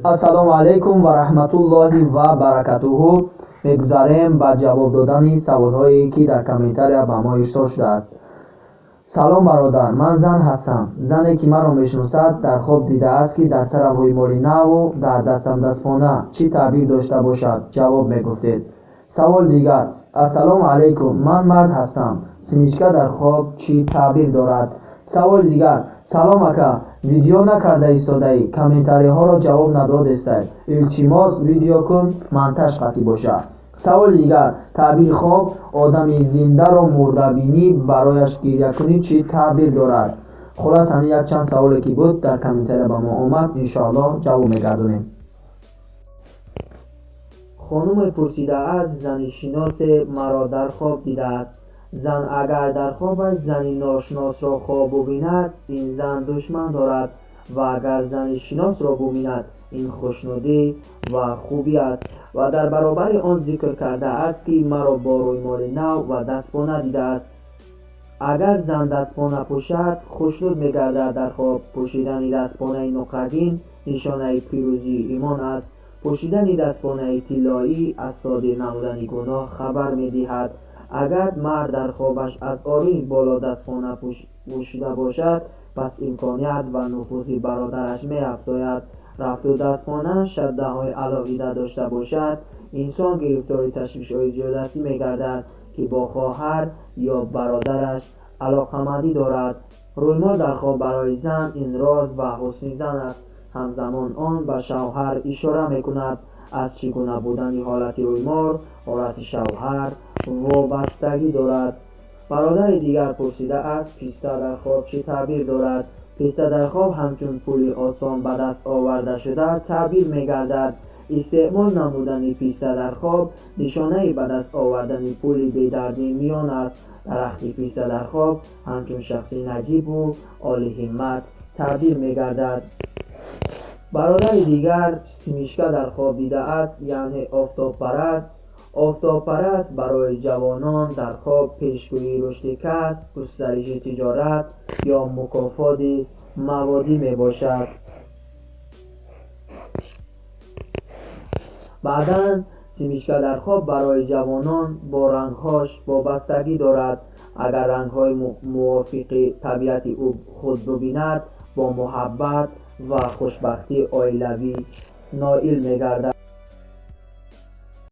Ассалому алайкум ва раҳматуллоҳи ва баракатуҳу. Мегузарем ба ҷавоб додани саволҳое, ки дар комментария ба мо ирсол шудааст. Салом, бародар, ман зан ҳастам. Зане, ки маро мешиносад, дар хоб дидааст, ки дар сарам рӯймоли наву дар дастам дастпона. Чӣ таъбир дошта бошад? Ҷавоб мегуфтед. Саволи дигар. Ассалому алайкум, ман мард ҳастам. Семечка дар хоб чӣ таъбир дорад? Саволи дигар. Салом, ака, видео накарда истодаӣ, комментариҳоро ҷавоб надодестай. Илтимос, видео кун, монтаж қатъӣ боша. Саволи дигар. Таъбири хоб одами зиндаро мурдабинӣ, барояш гиря кунӣ, чӣ таъбир дорад? Хулас, ҳамин якчанд саволе, ки буд, дар комментария ба мо омад, иншоаллоҳ, ҷавоб мегардонем. Хонуме пурсидааст: зани шиносе маро дар хоб дидааст. Зан агар дар хобаш зани ношиносро хоб бубинад, ин зан душман дорад, ва агар зани шиносро бубинад, ин хушнудӣ ва хубӣ аст. Ва дар баробари он зикр кардааст, ки маро бо рӯймоли нав ва дастпона дидааст. Агар зан дастпона пӯшад, хушнуд мегардад дар хоб. Пӯшидани дастпонаи нуқрагин нишонаи пирӯзии имон аст. Пӯшидани дастпонаи тиллоӣ аз содир намудани гуноҳ хабар медиҳад. Агар мард дар хобаш аз оринҷ боло дастпона пӯшида бошад, пас имконият ва нуфузи бародараш меафзояд. Рафту дастпона шаддаҳои алоҳида дошта бошад, инсон гирифтори ташвишҳои зиёдатӣ мегардад, ки бо хоҳар ё бародараш алоқамандӣ дорад. Рӯймол дар хоб барои зан ин роз ва ҳусни зан аст. Ҳамзамон он ба шавҳар ишора мекунад. Аз чӣ гуна будани ҳолати рӯймол ҳолати шавҳар вобастагӣ дорад. Бародари дигар пурсидааст: писта дар хоб чӣ таъбир дорад? Писта дар хоб ҳамчун пули осон ба даст овардашуда таъбир мегардад. Истеъмол намудани писта дар хоб нишонаи ба даст овардани пули бедардӣ миён аст. Дарахти писта дар хоб ҳамчун шахси наҷибу олиҳиммат таъбир мегардад. Бародари дигар семечка дар хоб дидааст, яъне офтобпараст. Офтобпараст барои ҷавонон дар хоб пешгӯии рушди касб, густариши тиҷорат ё мукофоти маводӣ мебошад. Баъдан семечка дар хоб барои ҷавонон бо рангҳош вобастагӣ дорад. Агар рангҳои мувофиқи табиати ӯ худ бубинад, бо муҳаббат ва хушбахтии оилавӣ ноил мегардад.